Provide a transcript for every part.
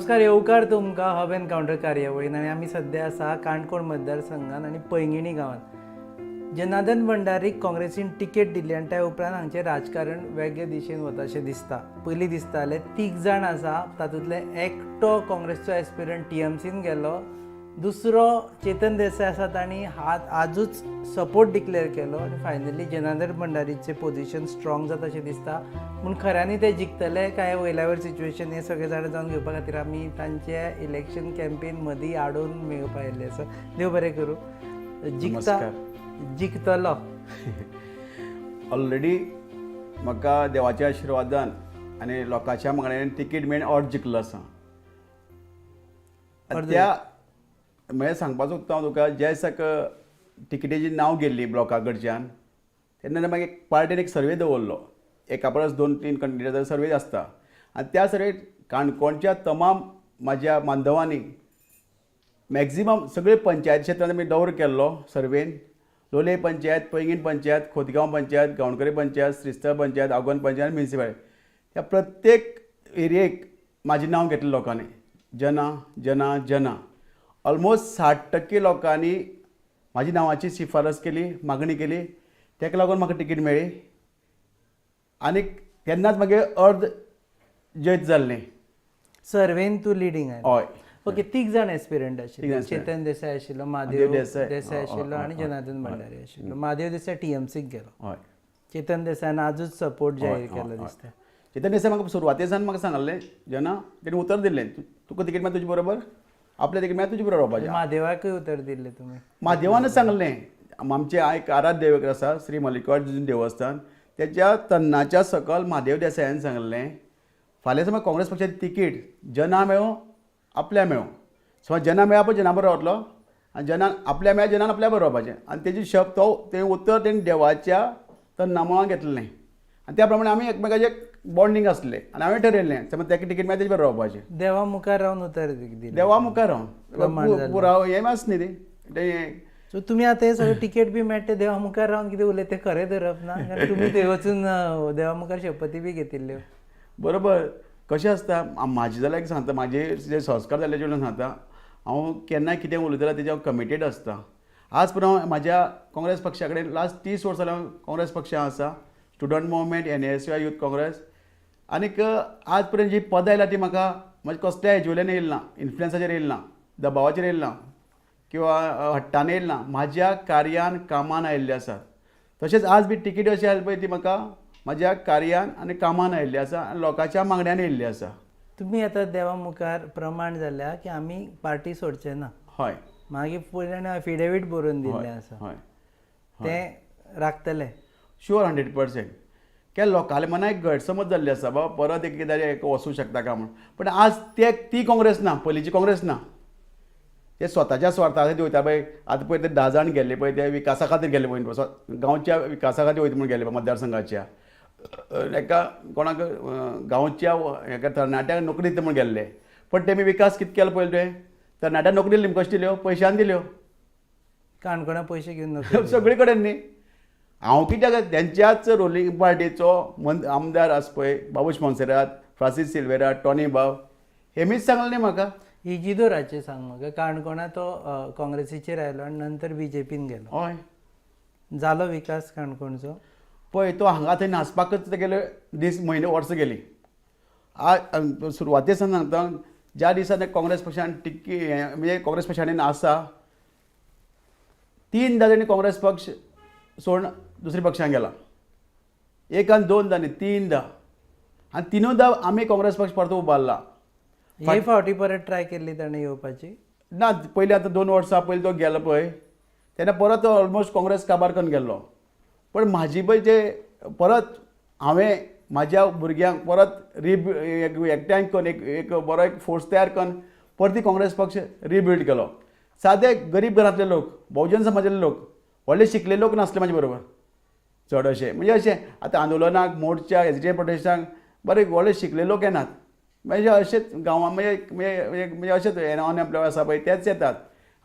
नमस्कार, येवकार तुमकां हब एनकावंटर कार्यावळीन. आनी आमी सद्या आसा काणकोण मतदारसंघान आनी पैंगिणी गांवांत. जनार्दन भंडारीक काँग्रेसीन तिकेट दिल्ली आनी त्या उपरांत हांगचें राजकारण वेगळे दिशेन वता अशें दिसता. पयलीं दिसतालें तीग जाण आसा, तातूंतले एकटो काँग्रेसचो एस्पिरंट टीएमसीन गेलो, दुसरो चेतन देसाय आसा तांणी हात आजूच सपोर्ट डिक्लेअर केलो आनी फायनली जनार्दन भंडारीचें पोझिशन स्ट्रॉंग जाता अशें दिसता. पूण खऱ्यांनी ते जिखतले काय वयल्यावर सिच्युएशन हें सगळें जाणा जावन घेवपा खातीर आमी तांचे इलेक्शन कॅम्पेन मदीं आडोवन मेळपा आयिल्ले आसा. देव बरें करूं. जिखता? नमस्कार. जिखतलो? ऑलरेडी म्हाका देवाच्या आशिर्वादान आनी लोकांच्या मागण्यान तिकीट मेळून अर्ज जिखलो आसा. आनी त्या म्हळ्यार सांगपाक सोदता हांव तुका, ज्या दिसाक तिकेटीची नांव गेल्ली ब्लॉका कडच्यान तेन्ना मागीर पार्टीन एक सर्वे दवरलो. एका परस दोन तीन कंडिडेटाचो सर्वे आसता आनी त्या सर्वेक काणकोणच्या तमाम म्हाज्या बांधवांनी मॅक्झिमम सगळे पंचायत क्षेत्रांत आमी दौरो केल्लो सर्वेन. लोलये पंचायत, पैंगीण पंचायत, खोतगांव पंचायत, गांवणकरी पंचायत, श्रीस्थळ पंचायत, आगोंद पंचायत, म्युनिसिपालिटी, ह्या प्रत्येक एरियेक म्हाजें नांव घेतलें लोकांनी. जना जना जना ऑलमोस्ट 60% लोकांनी म्हाज्या नांवाची शिफारस केली, मागणी केली. ताका लागून म्हाका तिकीट मेळ्ळी आनीक तेन्नाच मागीर अर्द जैत जाल्लें. सर्वेन तूं लिडींग आयलो? हय. ओके, तीग जाण एस्पिरंट तीग आशिल्ले. जाण aspirant. Chetan Desai आशिल्लो, महादेव देसाय, देसाय आशिल्लो आनी जनार्दन भंडारी आशिल्लो. महादेव देसाय टीएमसीक गेलो. हय. चेतन देसायान आजूच सपोर्ट जाहीर केलो दिसता. चेतन देसाय म्हाका सुरवाते सावन म्हाका सांगल्लें, जेन्ना तेणी उतर दिल्लें, तुका तिकेट मेळ्ळ्यार तुजे बरोबर, आपल्या तिकेट मेळ्ळ्यार तुजे बरोबर रावपाचें. महादेवाकूय उतर दिल्लें तुमी? म्हादेवानच सांगलें. आमचें एक आराध्य देव आसा, श्री मल्लिकार्जुन देवस्थान, तेच्या तन्नाच्या सकल म्हादेव देसायान सांगलें, फाल्यां समज काँग्रेस पक्षाची तिकीट जना मेळूं आपल्या मेळूं, समज जना मेळ्ळा पळय जना बरोबर रावतलो आनी जना आपल्या मेळ्ळा जनान आपल्या बरोबर रावपाचें. आनी तेजी शब्द तो तें उतर तेणी देवाच्या तन्नामुळां घेतलें आनी त्या प्रमाणे आमी एकमेकाचें बॉन्डींग आसलें आनी हांवें ठरयलें समज तेका तिकीट मेळ्ळा तेजे बरोबर रावपाचें. देवा मुखार रावन उतर दिलें? देवा मुखार प्रमाण रावन जालें. पुराव हें आस न्ही तें. सो तुमी आतां हें सगळें तिकेट बी मेळटा तें देवा मुखार रावन कितें उलयता तें खरें धरप ना, कारण तुमी थंय वचून देवा मुखार शपथी बी घेतिल्ल्यो. बरोबर. कशें आसता, म्हाजें जाल्यार एक सांगता, म्हाजे जे संस्कार जाल्ले वयल्यान सांगता, हांव केन्नाय कितें उलयता जाल्यार तेजेर हांव कमिटेड आसता. आज पर्यंत हांव म्हाज्या काँग्रेस पक्षा कडेन लास्ट 30 वर्सां जालीं हांव काँग्रेस पक्षान आसा. Student movement, NSUI, youth Congress. आनीक आज पर्यंत जी पदां आयल्या ती म्हाका म्हज्या कसल्या हेजे वयल्यान येयला ना, इन्फ्लुयन्साचेर येयला ना, दबावाचेर येयला ना किंवा हट्टान येयला ना, म्हाज्या कार्यान कामान आयिल्ले आसात. तशेंच आज बी तिकेट अशी आयली पळय ती म्हाका म्हाज्या कार्यान आनी कामान आयिल्ली आसा आनी लोकांच्या मागण्यान येयल्ली आसा. तुमी आतां देवा मुखार प्रमाण जाल्या की आमी पार्टी सोडचे ना? हय. मागीर फुडें एफिडेवीट बरोवन दिल्लें आसा? हय. तें राखतले? शुअर, 100%. कित्याक लोकांल्या मनाक एक गैरसमज जाल्ली आसा, बाबा परत एक एकदां एक वचूं शकता काय म्हूण. पूण आज ते ती काँग्रेस ना, पयलींची काँग्रेस ना. ते स्वताच्या स्वार्था खातीर वयता पळय. आतां पळय ते 10 जाण गेल्ले पळय, ते विकासा खातीर गेल्ले पळय, गांवच्या विकासा खातीर वयता म्हूण गेल्ले मतदारसंघाच्या. एका कोणाक गांवच्या एका तरणाट्यांक नोकरी दिता म्हूण गेल्ले, पण तेमी विकास कितें केलो पळय तुवें? तरणाट्यांक नोकरी दिली, कशी दिल्यो? पयशान दिल्यो. काणकोणा पयशे घेवन नोकरी दिली. सगळे कडेन न्ही. हांव कित्याक तेंच्याच रुलींग पार्टीचो आमदार आसा पळय, बाबूश मोन्सेरात, फ्रांसीस सिल्वेरा, टॉनी बाब, हेमीच सांगलें न्ही म्हाका. इजिदोराचें सांग म्हाका. काणकोणा तो काँग्रेसीचेर आयलो आनी नंतर बीजेपीन गेलो. हय. जालो विकास काणकोणचो? पळय, तो हांगा थंय नाचपाकच तेगेले दीस, म्हयने, वर्सां गेली. आज सुरवाते सावन सांगता, ज्या दिसा ते काँग्रेस पक्षान टिकी म्हणजे काँग्रेस पक्षान आसा, 3दा तेणी काँग्रेस पक्ष सोडून दुसऱ्या पक्षान गेला. एक आनी दोनदा न्ही, 3दा. आनी तिनूयदा आमी काँग्रेस पक्ष परतो उबारला. हे फावटी परत ट्राय केल्ली ताणें येवपाची? ना, पयलीं आतां 2 वर्सां पयलीं तो गेलो पळय तेन्ना परत तो ऑलमोस्ट काँग्रेस काबार करून गेल्लो. पण म्हाजी पळय जे परत हांवें म्हाज्या भुरग्यांक परत एकठांय करून एक एक बरो एक फोर्स तयार करून परती काँग्रेस पक्ष रिबिल्ड केलो. सादे गरीब घरांतले लोक, बहुजन समाजांतले लोक, व्हडले शिकले लोक नासले म्हाजे बरोबर चड अशें. म्हणजे अशें आतां आंदोलनाक, मोर्चाक, एजिटेशन प्रोटेस्टाक बरे व्हडले शिकले लोक येनात. म्हणजे अशेंच गांवां म्हणजे म्हणजे म्हणजे अशेंच अनएम्प्लॉय आसा पळय तेच येतात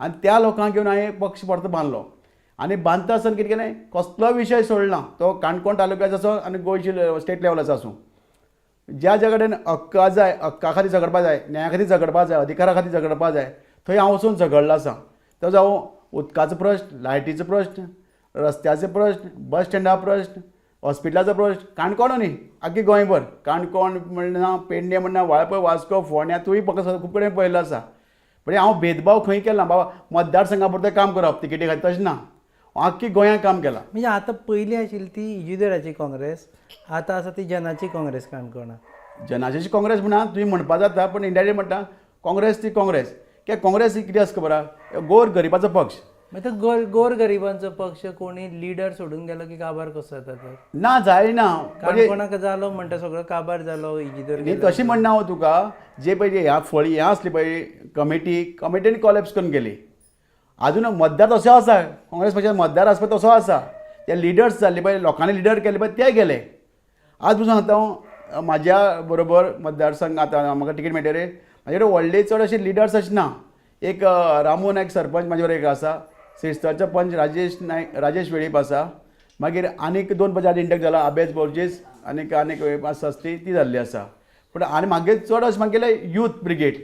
आनी त्या लोकांक घेवन हांवें पक्ष परतो बांदलो. आनी बांदता आसतना कितें केलें, कसलो विशय सोडना, तो काणकोण तालुक्याचो आसूं आनी गोंयची स्टेट लेवलाचो आसूं. ज्या ज्या कडेन हक्का जाय, हक्का खातीर झगडपा जाय, न्याया खातीर झगडपा जाय, अधिकारा खातीर झगडपा जाय, थंय हांव वचून झगडलो आसा. तो जावं उदकाचो प्रश्न, लायटीचो प्रश्न, रस्त्याचो प्रश्न, बस स्टँडा प्रश्न, हॉस्पिटलाचो प्रश्न. काणकोण न्ही, आख्खी गोंयभर, काणकोण म्हणना, पेडणे म्हणना, वाळपय, वास्को, फोंड्या, तूंय म्हाका खूब कडेन पळयल्लो आसा. म्हणजे हांव भेदभाव खंय केला बाबा मतदारसंघा पुरतें काम करप तिकेटी खातीर तशें ना, हांव आख्खी गोंयांत काम केलां. म्हणजे आतां पयलीं आशिल्ली ती इजिदोराची काँग्रेस, आतां आसा ती जनाची काँग्रेस काणकोणा. जनाची काँग्रेस म्हणा तुवें म्हणपा जाता, पूण इंडिया म्हणटा काँग्रेस ती काँग्रेस. कित्याक काँग्रेस ही कितें आसा खबर आहा, गोर गरिबाचो पक्ष. मागीर तो गोर गोर गरिबांचो पक्ष कोणी लिडर सोडून गेलो की काबार कसो जाता तर? ना जायना. म्हणजे काणकोणाक जालो म्हणटा सगळो काबार जालो इजिदोर. न्ही तशें म्हणना हांव तुका, जे पळय ह्या फळी ह्या आसली पळय कमिटी, कमिटीन कॉलेप्स करून गेली. आजून मतदार तसो आसा, काँग्रेस पक्षाचे मतदार आसा पळय तसो आसा. ते लिडर्स जाल्ले पळय, लोकांनी लिडर केले पळय ते गेले. आज पसून सांगता हांव, म्हाज्या बरोबर मतदारसंघ आतां म्हाका तिकेट मेळटली रे, म्हाजे कडेन व्हडले चड अशे लिडर्स अशे ना. एक रामू नायक सरपंच म्हाजे बरोबर एक आसा, श्रीस्थळचो पंच राजेश नायक, राजेश वेळीप आसा, मागीर आनीक दोन पंचायत इंडक्ट जाला, आबेज बोर्जीस आनीक आनीक आसा ती जाल्ली आसा. पूण आनी मागीर चड अशें मागेले यूथ ब्रिगेड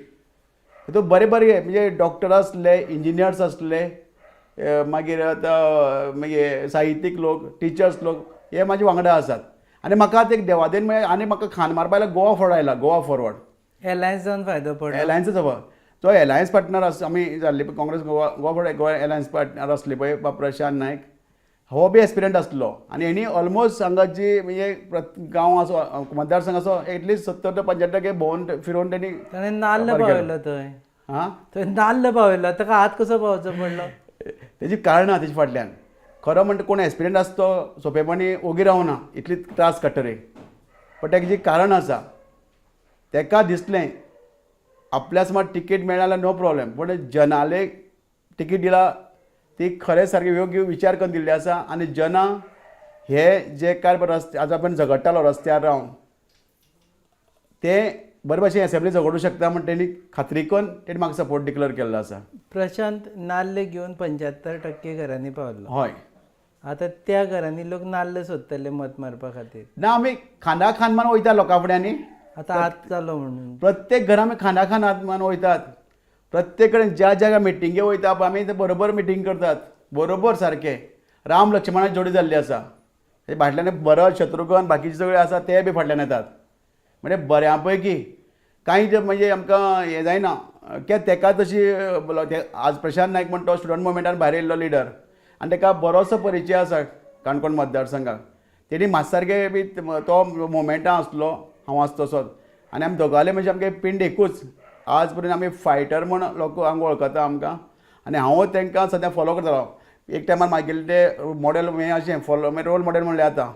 तितून बरे बरे म्हणजे डॉक्टर आसले, इंजिनियर्स आसले, मागीर आतां मागीर साहित्यीक लोक, टिचर्स लोक हे म्हाजे वांगडा आसात. आनी म्हाका आतां एक देवादेन म्हळ्यार आनी म्हाका खांद मारपा आयला गोवा फॉरवर्ड आयला, गोवा फॉरवर्ड. एलायन्सान फायदो पडलो. एलायन्साचो जो एलायन्स पार्टनर आसा आमी जाल्ली पळय Congress Goa, Goa forward Goa alliance partner आसली पळय बाब प्रशांत नायक हो बी एस्पिरंट आसलो. आनी हेणी ऑलमोस्ट हांगा जी म्हणजे गांव आसा मतदारसंघ आसा एटलिस्ट 70 ते 75% भोंवन फिरोवन तेणी ताणें नाल्ल पावयलो थंय. आं थंय नाल्ल पावयलो, ताका हात कसो पावचो पडलो? तेजी कारणां तेजे फाटल्यान खरो म्हणटा कोण एस्पिरंट आसा तो सोंपेपणी ओगी रावना इतली त्रास काडटरे, पण तेका जी कारण आसा तेका दिसलें आपल्या सुमार तिकेट मेळ्ळा जाल्यार नो प्रॉब्लेम, पूण जनाले तिकेट दिला ती खरें सारकें योग्य विचार करून दिल्ली आसा. आनी जना हे जे काय रस्ते आज आपण झगडटालो रस्त्यार रावन ते बरे भाशेन एसेंब्ली झगडूं शकता म्हण तेणी खात्री करून तेणी म्हाका सपोर्ट डिक्लेर केल्लो आसा. प्रशांत नाल्ल घेवन 75% घरांनी पावलो. हय. आतां त्या घरांनी लोक नाल्ल सोदतले मत मारपा खातीर. ना आमी खांदा खांद मान वयता लोकां फुड्यांनी. आतां हात जालो म्हणून प्रत्येक घरा आमी खांदा खांदात मान वयतात, प्रत्येक कडेन ज्या ज्या मिटिंगे वयता पळय आमी ते बरोबर मिटींग करतात, बरोबर सारके राम लक्ष्मणाची जोडी जाल्ली आसा. ते फाटल्यान भरत शत्रुघ्न बाकीचे सगळे आसा ते बी फाटल्यान येतात. म्हणजे बऱ्या पैकी कांय जे म्हणजे आमकां हें जायना कित्याक तेका तशी आज प्रशांत नायक म्हण तो स्टुडंट मुवमेंटान भायर येयल्लो लिडर आनी तेका बरोसो परिचय आसा काणकोण मतदारसंघाक. तेणी म्हाजे सारके बी तो मुवमेंटान आसलो, हांव आसा तसोच. आनी आमी दोगांले म्हणजे आमगे पिंड एकूच. आज पर्यंत आमी फायटर म्हण लोक हांगा वळखता आमकां. आनी हांव तांकां सद्या फॉलो करतालो. एक टायमार मागीर ते मॉडेल हें अशें फॉलो रोल मॉडेल म्हणलें आतां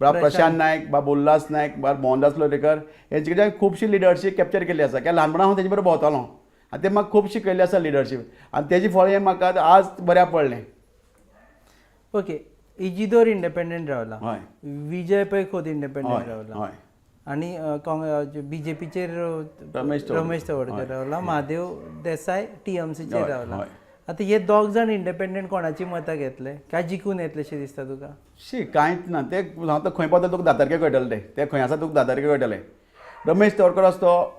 बाब प्रशांत नायक, बाब उल्हास नायक, बाब मोहनदास लोलयेकर हेंचे कडेन खुबशी लिडरशीप कॅप्चर केल्ली आसा. कित्याक ल्हानपणा हांव तेजे बरोबर भोंवतालो आनी ते म्हाका खूब शिकयल्लें आसा लिडरशीप, आनी तेजें फळ हें म्हाका आज बऱ्याक पडलें. ओके, इजिदोर इंडिपेंडंट रावला, हय, विजय पै खोद इंडिपेंडंट रावला, हय, आनी बीजेपीचेर रमेश रमेश तवडकर रावला, महादेव देसाय टीएमसीचेर रावला. हय. आतां हे दोग जाण इंडिपेंडंट कोणाची मतां घेतले काय जिखून येतले दिसता तुका? शी कांयच ना, ते हांव खंय पावता तुका दातारके कळटलें, ते खंय आसा तुका दातारके कळटलें. रमेश तवडकर आसा तो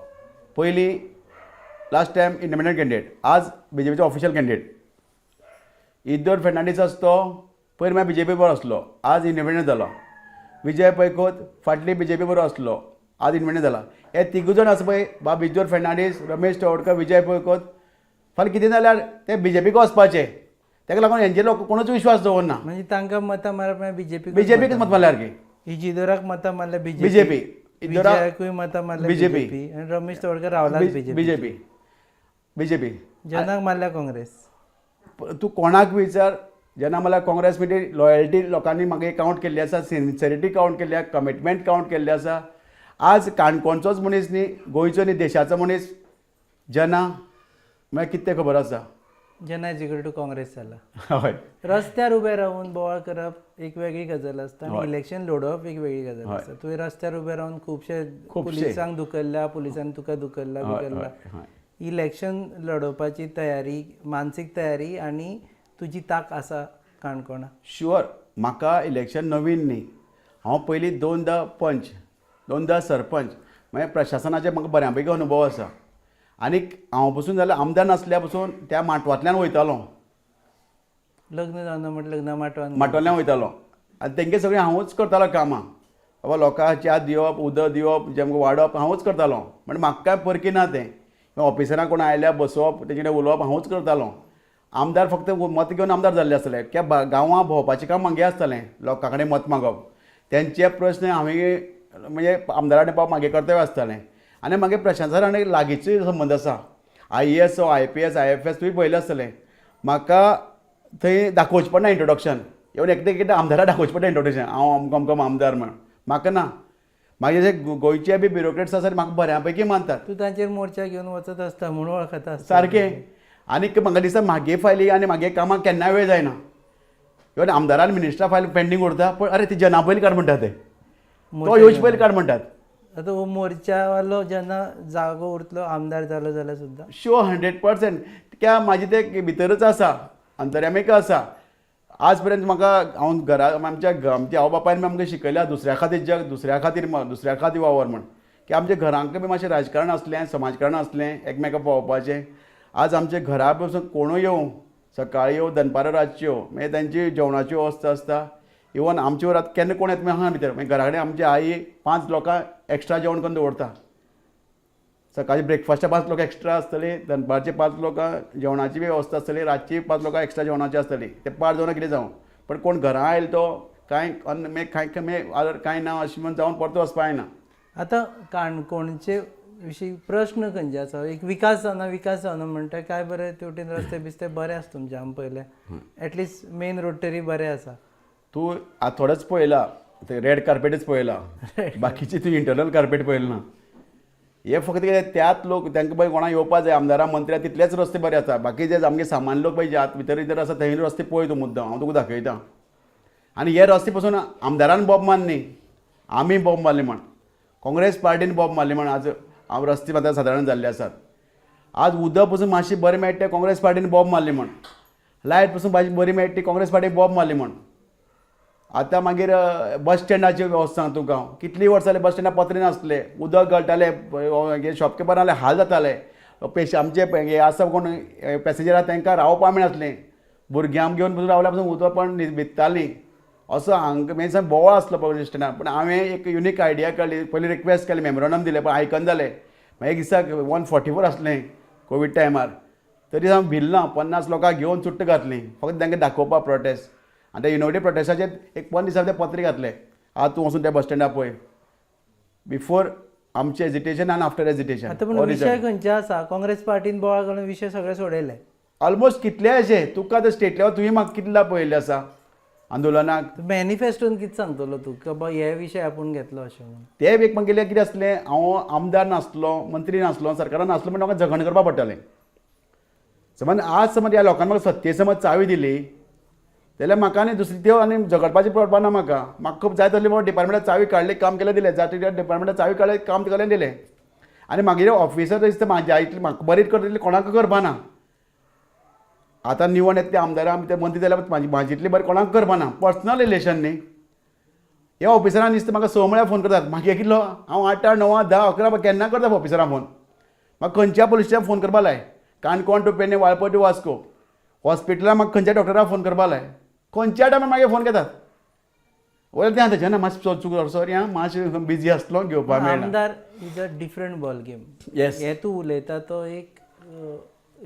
पयलीं लास्ट टायम इंडिपेंडंट कॅन्डिडेट, आज बीजेपीचो ऑफिशियल कॅन्डिडेट. इदोर फेर्नांडीस आसा तो पयर मागीर बीजेपी बरो आसलो, आज इंडिपेंडंट जालो. विजय पै खोत फाटली बीजेपी बरो आसलो, आज इंडिपेंडंट जाला. हे तिगूय जाण आसा पळय, बाब इजोर फेर्नांडीस, रमेश तवडकर, विजय पै खोत, फाल्यां कितें जाल्यार ते बीजेपीक वचपाचे. ताका लागून हेंचेर लोक कोणूच विश्वास दवरना. म्हणजे तांकां मतां मारप म्हळ्यार बीजेपी, बीजेपीक मत मारल्यार की इजिदोराक मतां मारल्या बीजेपी, विजयाकूय मतां मारल्या बीजेपी, आनी रमेश तवडकर रावलाच बीजेपी, बीजेपी बीजेपी. जनाक मारल्या काँग्रेस. तूं कोणाक विचार, जेन्ना मला काँग्रेस म्हणजे लॉयल्टी लोकांनी म्हाका कावंट केल्ली आसा, सिन्सिरिटी कावंट केल्ली आसा, कमिटमेंट कावंट केल्ली आसा. आज काणकोणचोच मनीस न्ही, गोंयचो न्ही, देशाचो मनीस जना म्हळ्यार कितें खबर आसा. जना is equal to Congress जाला. हय. रस्त्यार उबे रावन बोवाळ करप एक वेगळी गजाल आसता आनी इलेक्शन लडोवप एक वेगळी गजाल आसता. तुवें रस्त्यार उबे रावन खुबशे पुलिसांक धुकल्ल्या, पुलिसांनी तुका धुकल्ला बिकल्ला. इलेक्शन लडोवपाची तयारी, मानसीक तयारी आनी तुजी ताक आसा काणकोणा? शुअर, म्हाका इलेक्शन नवीन न्ही. हांव पयलीं 2दा पंच, 2दा सरपंच मागीर प्रशासनाचे म्हाका बऱ्या पैकी अनुभव आसा. आनीक हांव पसून जाल्यार आमदार नासल्या पसून त्या माटवांतल्यान वयतालो. लग्न जावन म्हटल्यार लग्न माटवान माटवांतल्यान वयतालो आनी तेंगे सगळें हांवूच करतालो कामां. बाबा लोकांक च्या दिवप, उदक दिवप, जेमकां वाडप हांवूच करतालो. म्हणजे म्हाका कांय परकी ना तें. ऑफिसरां कोण आयल्यार बसोवप, तेंचे कडेन उलोवप हांवूच करतालो. आमदार फक्त मत घेवन आमदार जाल्ले आसतले. त्या गांवां भोंवपाचें काम म्हागे आसतालें, लोकां कडेन मत मागप, तेंचे प्रस्न हांवें म्हणजे आमदारा कडेन पावप म्हागे कर्तव्य आसतालें. आनी मागीर प्रशासना कडेन लागींचे संबंद आसा. IAS, IPS, IFS तुवें पळयलें आसतलें. म्हाका थंय दाखोवचें पडना इंट्रोडक्शन, इवन एकदां एकदां आमदाराक दाखोवचें पडटा इंट्रोडक्शन, हांव अमको अमको आमदार म्हण. म्हाका ना, मागीर जे गोंयचे बी ब्युरोक्रेट्स आसा म्हाका बऱ्या पैकी मानतात. तूं तांचेर मोर्चा घेवन वचत आसता म्हणून वळखता आसता सारकें. आनीक म्हाका दिसता म्हागे फायली आनी म्हागे कामाक केन्नाय वेळ जायना. इवन आमदारान मिनिस्टरा फायल पेंडींग उरता, पण अरे ती जना पयलीं काड म्हणटा ते, तो येवचे पयलीं काड म्हणटात. आतां हो मोर्चावालो जेन्ना जागो उरतलो आमदार जालो जाल्यार सुद्दां शुअर 100%. कित्याक म्हाजें तें भितरच आसा, अंतर्यामीक आसा. आज पर्यंत म्हाका हांव घरा आमच्या आमच्या आवय बापायन आमकां शिकयल्या दुसऱ्या खातीर जग, दुसऱ्या खातीर दुसऱ्या खातीर वावर म्हण. की आमच्या घरांक बी मातशें राजकारण आसलें, समाजकारण आसलें, एकमेकां पळोवपाचें. आज आमच्या घरा पसून कोणूय येवं, सकाळी येवं, दनपारां, रातची येवं, मागीर तेंची जेवणाची वेवस्था आसता. इवन आमचे वरात केन्ना कोण येता मागीर भितर, मागीर घरा कडेन आमची आई 5 लोकां एक्स्ट्रा जेवण करून दवरता. सकाळी ब्रेकफास्टा 5 लोक एक्स्ट्रा आसतली, दनपारचे 5 लोकां जेवणाची बी वेवस्था आसतली, रातची 5 लोकां एक्स्ट्रा जेवणाची आसतली. ते पाड जावन कितें जावं, पण कोण घरा आयलो तो कांय अन्न मागीर कांय मागीर कांय ना अशें म्हण जावन परतो वचपा जायना. आतां काणकोणचे विशीं प्रश्न खंयचे आसा? एक विकास जावना, विकास जावना म्हणटा, काय बरें तेवटेन रस्ते बिस्ते बरे आसा तुमचे, आमी पळयले एटलिस्ट मेन रोड तरी बरे आसा. तूं आतां थोडेच पळयला, ते रेड कार्पेटच पळयला, बाकीची तूं इंटरनल कार्पेट पळयला ना. हे फक्त कितें त्याच लोक तांकां पळय कोणाक येवपा जाय आमदारां मंत्र्या तितलेच रस्ते बरे आसा. बाकी जे आमगे सामान्य लोक पळय जे आत भितर भितर आसा थंय रस्ते पळय तूं, मुद्दम हांव तुका दाखयता. आनी हे रस्ते पसून आमदारान बोब मारली, आमी बोब मारली म्हण, काँग्रेस पार्टीन बोब मारली म्हण आज हांव रस्ते आतां सादारण जाल्ले आसात. आज उदक पसून मातशें बरें मेळटा तें काँग्रेस पार्टीन बोब मारली म्हण, लायट पसून मातशी बरी मेळटा ती काँग्रेस पार्टीन बोब मारली म्हण. आतां मागीर बस स्टँडाची वेवस्था सांगता तुका हांव, कितलीं वर्सां जालीं बस स्टँडार पत्रे नासले, उदक गळटालें, हे शॉपकिपरां जाल्यार हाल जाताले, आमचे हे आसा कोण पॅसेंजर आसा तांकां रावपाक मेळनासलें, भुरग्यांक घेवन पसून रावल्यार पसून उदक पण भिजतालीं. असो हांगा मेन बोवाळ आसलो बस स्टँडार. पूण हांवें एक युनीक आयडिया काडली, पयलीं रिक्वेस्ट केली, मेमोरंडम दिलें, पण आयकना जालें. मागीर एक दिसाक 144 आसलें कोवीड टायमार, तरी हांव भिल्लो, 50 लोकांक घेवन चुट्ट घातली फक्त तांकां दाखोवपाक प्रोटेस्ट. आनी त्या युनिवर्सिटी प्रोटेस्टाचेर एक 15 दिसां ते पत्र घातले, आज तूं वचून त्या बस स्टँडार पळय, बिफोर आमचें एजिटेशन आनी आफ्टर एजिटेशन. आतां पूण विशय खंयचे आसा? काँग्रेस पार्टीन बोवाळ घालून विशय सगळे सोडयले ऑलमोस्ट कितले अशे तुका आतां स्टेट लेवल तुवें म्हाका कितला पळयल्लें आसा आंदोलनाक. मॅनिफेस्टोन कितें सांगतलो तूं की बाबा हे विशय आपूण घेतलो अशें म्हणून? ते एक म्हगेलें कितें आसलें, हांव आमदार नासलो, मंत्री नासलो, सरकारान नासलो, म्हण म्हाका झगडण करपाक पडटालें. समज आज समज ह्या लोकांनी म्हाका सत्ते समज चावी दिली जाल्यार म्हाका आनी दुसरी त्यो आनी झगडपाचें पडपा ना म्हाका. म्हाका खूब जाय तसली डिपार्टमेंटाक चावी काडली, काम केलें दिलें, जाय तितल्या डिपार्टमेंटाक चावी काडली, काम केलें दिलें. आनी मागीर ऑफिसर दिसता म्हाज्या इतली म्हाका बरी करता तितली कोणाक करपा ना. आतां निवड येता ते आमदारां ते मंत्री जाल्यार म्हाजी इतली बरी कोणाक करपा ना, पर्सनल रिलेशन न्ही. ह्या ऑफिसरान दिसता म्हाका 6 म्हळ्यार फोन करतात, मागीर कितलो हांव 8, 9, 10, 11 केन्ना करता ऑफिसरां फोन. म्हाका खंयच्या पुलीस स्टेशनाक फोन करपा लाय, काणकोण टू पेडणे, वाळपय टू वास्को, हॉस्पिटलान म्हाका खंयच्या डॉक्टराक फोन करपा लाय, खंयच्या टायमार मागीर फोन घेतात. वयर तें आतां ना मातशें चूक, सॉरी आं, मातशें बिजी आसलो, घेवपाक मेळना. आमदार is a different ball game. Yes. हे तूं उलयता तो एक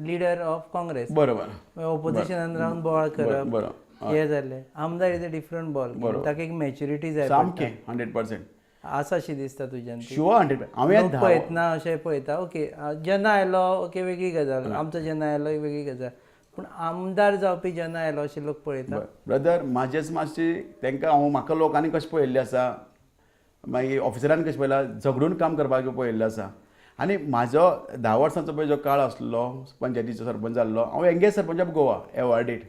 लिडर ऑफ काँग्रेस, बरोबर, ऑपोजिशनान रावन बोवाळ करप बरोबर, हे जालें. आमदार is a different ball game, ताका एक मॅच्युरिटी जाय, सामकें 100% आसा अशी दिसता तुज्यान. शुअर 100. हांवें पळयतना अशें पळयता, ओके जेन्ना आयलो ओके वेगळी गजाल, आमचो जेन्ना आयलो वेगळी गजाल, पूण आमदार जावपी जेन्ना आयलो अशें लोक पळयता. ब्रदर म्हाजेच मातशी तांकां हांव म्हाका लोकांनी कशें पळयल्लें आसा, मागीर ऑफिसरान कशें पळयलां, झगडून काम करपाक पळयल्लें आसा. आनी म्हाजो 10 वर्सांचो पळय जो काळ आसलो पंचायतीचो सरपंच जाल्लो, हांव youngest sarpanch of Goa awarded,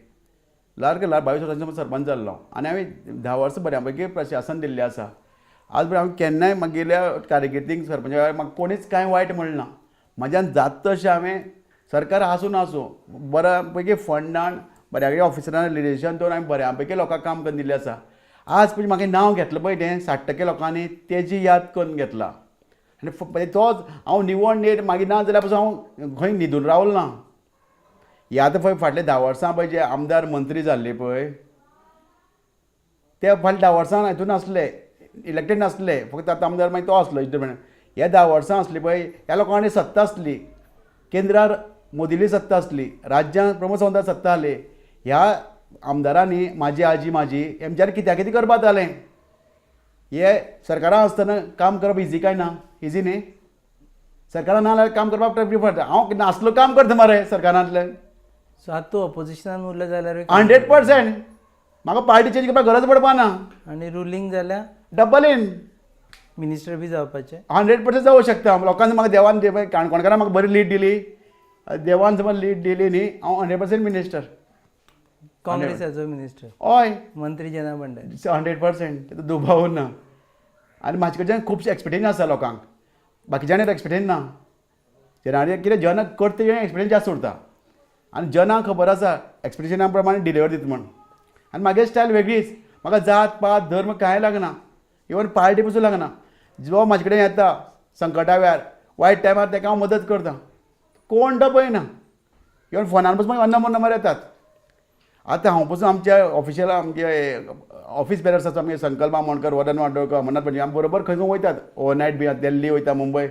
large large 22 वर्सांचो सरपंच जाल्लो. आनी हांवें 10 वर्सां बऱ्या पैकी प्रशासन दिल्लें आसा. आज पर्यंत हांवें केन्नाय म्हगेल्या कारकिर्दीक सरपंच म्हाका कोणीच कांय वायट म्हणलें ना. म्हज्यान जाता तशें हांवें सरकार आसूं नासूं बऱ्या पैकी फंडान बऱ्या पैकी ऑफिसरान रिलेशन दवरून हांवें बऱ्या पैकी लोकांक काम करून दिल्लें आसा. आज पळय म्हाका नांव घेतलें पळय तें 60% लोकांनी तेजी याद करून घेतला. आनी तोच हांव निवळ नेट मागीर ना जाल्यार पसून हांव खंय न्हिदून रावलो ना. हे आतां पळय फाटले 10 वर्सां पळय जे आमदार मंत्री जाल्ले पळय ते फाटल्या 10 वर्सां हितून नासले, इलेक्टेड नासले, फक्त आतां आमदार मागीर तो आसलो हितून. हे 10 वर्सां आसली पळय ह्या लोकांनी सत्ता आसली, केंद्रार मोदीली सत्ता आसली, राज्यांत प्रमोद सावंता सत्ता आसली. ह्या आमदारांनी म्हाजी आजी म्हाजी हेमच्यानी कित्या कितें करपाक जालें. हे सरकारान आसतना काम करप इजी काय ना, इजी न्ही. सरकारान ना जाल्यार काम करपाक प्रिफर करता. हांव नासलो काम करता मरे सरकारांतलें. सो आतां तूं ऑपोजिशनान उरलो जाल्यार 100% म्हाका पार्टी चेंज करपाक गरज पडपा ना. आनी रुलींग जाल्यार डबल इन मिनिस्टर बी जावपाचें 100% जावं शकता. लोकांनी म्हाका देवान काणकोणकारान म्हाका बरी लीड दिली, देवान समज लीड दिली न्ही, हांव 100% मिनिस्टर. काँग्रेसाचो मिनिस्टर. हय, मंत्री जना भंडारी. 100% तेतूंत दुबाव ना. आनी म्हाजे कडच्यान खुबशें एक्सपेक्टेशन आसा लोकांक, बाकीच्यांनी एक्सपेक्टेशन ना. जनांनी कितें जना करता तेजें एक्सपेक्टेशन जास्त उरता आनी जनाक खबर आसा एक्सपेक्टेशना प्रमाणे डिलिवर दिता म्हण. आनी म्हागे स्टायल वेगळीच, म्हाका जात पात धर्म कांय लागना, इवन पार्टी पसून लागना. जो म्हाजे कडेन येता संकटा वेळार वायट टायमार तेका हांव मदत करता, कोण तो पळयना. इवन फोनार पसून म्हाका अन्न नंबर येतात. आतां हांव पसून आमच्या ऑफिशियल आमचे ऑफिस बेरर्स आसा, आमगे संकल्प आमोणकर, वदन वाडोळकर, अमरनाथ पंजी, आमी बरोबर खंय खंय वयतात, ओवरनायट बी दिल्ली वयता, मुंबय.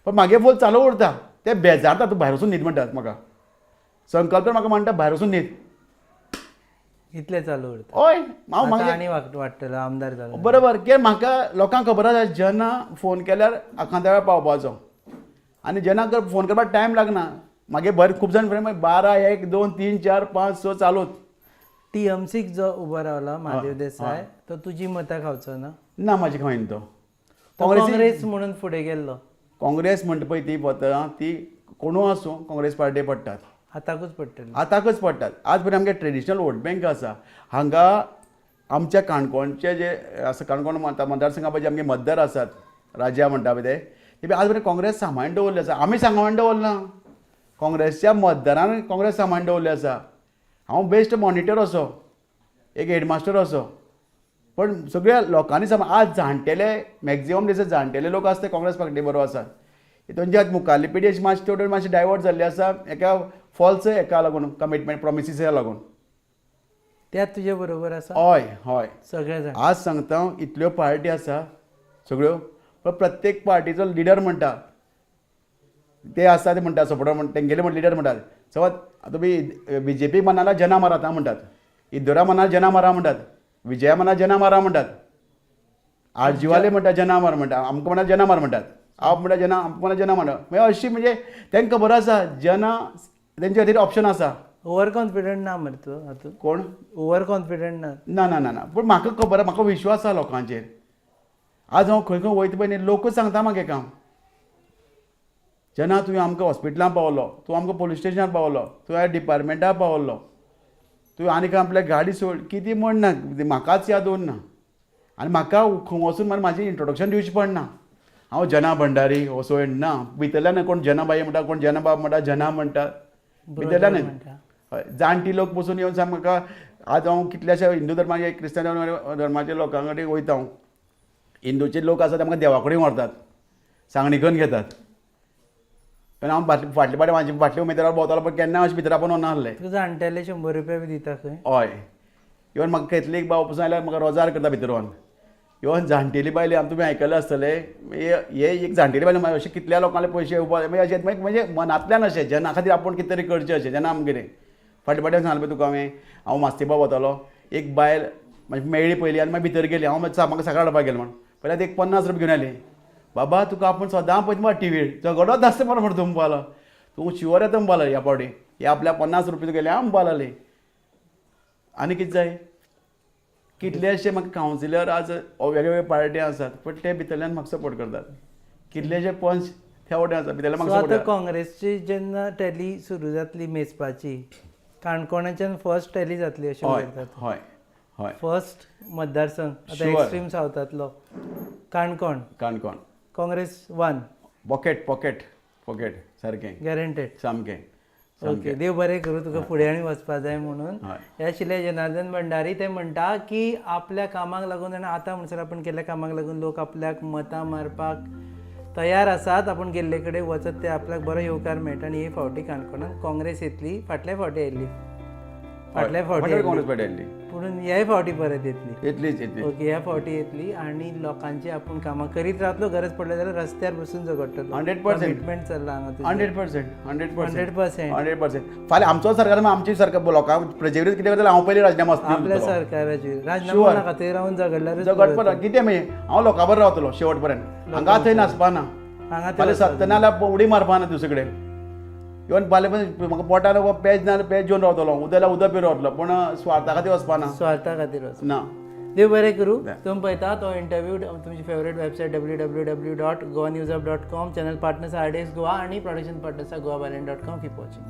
पण म्हागे फोन चालू उरता, ते बेजारता, तूं भायर वचून न्हीद म्हणटात म्हाका. संकल्प तर म्हाका म्हणटा भायर वचून न्हीद. इतलें चालू उरता. हय, हांव आतां आनी वाडटलो आमदार जालो. बरोबर, कित्याक म्हाका लोकांक खबर आसा जेन्ना फोन केल्यार आखांता वेळार पावपाचो आनी जेन्ना फोन करपाक टायम लागना. मागीर बरें खूब जाण फ्रेंड 12 1 2 3 4 5 6 चालूच. टीएमसीक जो उबो रावला महादेव देसाय तो तुजी मतां खावचो ना? ना, म्हाजी खायना तो. काँग्रेस म्हणून फुडें गेल्लो. काँग्रेस म्हणटा पळय ती पत्रां ती कोणू आसूं काँग्रेस पार्टी पडटात, आताकूच पडटली, आताकच पडटात. आज पर्यंत आमगे ट्रेडिशनल वोट बँक आसा हांगा. आमच्या काणकोणचे जे आसा काणकोण मतदारसंघा पळय जे आमगे मतदार आसात, राजा म्हणटा पळय ते आज पर्यंत काँग्रेस सांबाळून दवरले आसा. आमी सांबाळून दवरना, काँग्रेसच्या मतदारान काँग्रेस सांबाळून दवरले आसा. हांव बेस्ट मॉनिटर असो, एक हेडमास्टर असो, पण सगळ्या लोकांनी सांबाळ. आज जाणटेले मॅक्झिमम दिसा जाणटेले लोक आसा ते काँग्रेस पार्टी बरोबर आसात. तेंच्या मुखारली पिढी अशी मातशी थोडी मातशी डायवर्ट जाल्ली आसा एका फॉल्स हेका लागून, कमिटमेंट प्रोमिसीसा लागून. त्यात तुजे बरोबर आसा? हय हय, सगळे जाण. आज सांगता हांव, इतल्यो पार्टी आसा सगळ्यो, पण प्रत्येक पार्टीचो लिडर म्हणटा ते आसा ते म्हणटा सपोर्टर म्हणटा तेंगेले म्हण लिडर म्हणटात, समज तुमी बीजेपी मनाला जना मारात म्हणटात, इदोरा मनाला जना मारा म्हणटात, विजया मनाला जना मारा म्हणटात, आरजीवाले म्हणटा जना मार म्हणटा, आमकां म्हणटा जना मार म्हणटात, आप म्हणटा जना, आमकां म्हणटा जना म्हणटा. मागीर अशी म्हणजे तांकां खबर आसा जना तेंचे खातीर ऑप्शन आसा. ओवर कॉन्फिडंट ना मरे तूं हातूंत? कोण ओवर कॉन्फिडंट ना? ना ना ना ना, पूण म्हाका खबर आसा, म्हाका विश्वास आसा लोकांचेर. आज हांव खंय खंय वयता पळय न्ही, लोकूच सांगता म्हागे काम. जेन्ना तुवें आमकां हॉस्पिटलान पावलो, तूं आमकां पोलीस स्टेशनार पावलो, तुवें डिपार्टमेंटार पावलो, तुवें आनी खंय आपल्या गाडी सोड कितें म्हण ना, म्हाकाच याद उरना. आनी म्हाका खंय वचून म्हाका म्हाजें इंट्रोडक्शन दिवचें पडना. हांव जना भंडारी असो ना, भितरल्यान कोण जनाबाई म्हणटा, कोण जनाबाब म्हणटा, जना म्हणटा, भितरल्यान. हय, जाणटी लोक पसून येवन सांग म्हाका. आज हांव कितल्याश्या हिंदू धर्माचे क्रिस्तांव धर्माच्या लोकां कडेन वयता. हांव हिंदूचे लोक आसा ते म्हाका देवा कडेन व्हरतात, सांगणी करून घेतात. पण हांव फाटले फावटी म्हाजे फाटले उमेदवार भोंवतालो, पण केन्ना अशें भितर आपोवन वचनासले. तुका जाणटेले 100 रुपया बी दिता खंय? हय, इवन म्हाका कॅथलीक भाव पसून आयल्यार म्हाका रोजार करता भितर वचून. इवन जाणटेली बायले आमी तुमी आयकलें आसतलें, हे एक जाणटेली बायले अशें कितल्या लोकांले पयशे येवपा म्हणजे अशें म्हणजे मनांतल्यान अशें जना खातीर आपूण कितें तरी करचें अशें जेन्ना आमकां कितें फाटले फावटी सांगलें पळय तुका हांवें, हांव मास्तीबा वतालो, एक बायल म्हाजी मेळ्ळी पयली आनी मागीर भितर गेली. हांव म्हाका साकर हाडपाक गेलो म्हण पयल्यार एक 50 रुपया घेवन आयली. बाबा तुका आपूण सदां पळयता मरे टिवीर, झगडोच आसता मरे म्हणटा तूं म्हणपालो, तूं शुवर येता म्हणपालो ह्या फावटी, हे आपल्या 50 रुपया गेले हांव म्हणपाक लागली. आनी कितें जाय? कितलेशे म्हाका कावन्सिलर आज वेगळे वेगळे पार्टी आसात, पण ते भितरल्यान म्हाका सपोर्ट करतात. कितलेशे पंच त्या वटेन आसा भितरल्यान म्हाका आतां सपोर्ट. काँग्रेसची जेन्ना टॅली सुरू जातली मेजपाची, काणकोणाच्यान फर्स्ट टॅली जातली अशें म्हणटात. हय हय, फर्स्ट मतदारसंघ आतां एक्स्ट्रीम सावथांतलो Canacona. Canacona Congress 1 pocket pocket pocket सारकें गॅरंटेड सामकें. ओके, देव बरें करूं तुका फुडें आनी वचपा जाय म्हणून. हे आशिल्ले जनार्दन भंडारी. ते म्हणटा की आपल्या कामाक लागून आनी आतां म्हणसर आपूण केल्ल्या कामाक लागून लोक आपल्याक मतां मारपाक तयार आसात. आपूण गेल्ले कडेन वचत ते आपल्याक बरो येवकार मेळटा आनी हे फावटी काणकोणांत काँग्रेस येतली. फाटल्या फावटी आयिल्ली, फाटल्या फावटी फाटल्या काँग्रेस पार्टी आयिल्ली. पुणून ह्याय फावटी परत येतली. येतलीच, येतली. ओके, ह्या फावटी येतली आनी लोकांची आपूण कामां करीत रावतलो, गरज पडल्यार जाल्यार रस्त्यार बसून झगडटलो. 100%. कमिटमेंट चल्ला हांगा तुजें. 100%, 100%. 100%. 100%. फाल्यां आमचो सरकार, आमची सरकार लोकांक प्रजेविरोध कितें करता, हांव पयलीं राजिनामो आपल्या आसतलो. सरकाराचेर राजिनामो नाका, थंय रावन झगडल्यारूच. झगडपा कितें मागीर हांव लोकां बरोबर रावतलो शेवट पर्यंत, हांगा थंय नाचपा ना. हांगा थंय फाल्यां सत्ता ना जाल्यार उडी मारपा ना दुसरे कडेन. इवन फाल्यां पण म्हाका पोटार पेज ना जाल्यार पेज जेवन रावतलो, उदक जाल्यार उदक पिवन रावतलो, पूण स्वार्था खातीर वचपा ना. स्वार्था खातीर वचप ना. देव बरें करूं. तुमी पळयता तो इंटरव्यू तुमची favourite website www.goanewshub.com, channel partners RDX Goa आनी production partners goabyline.com. Keep watching.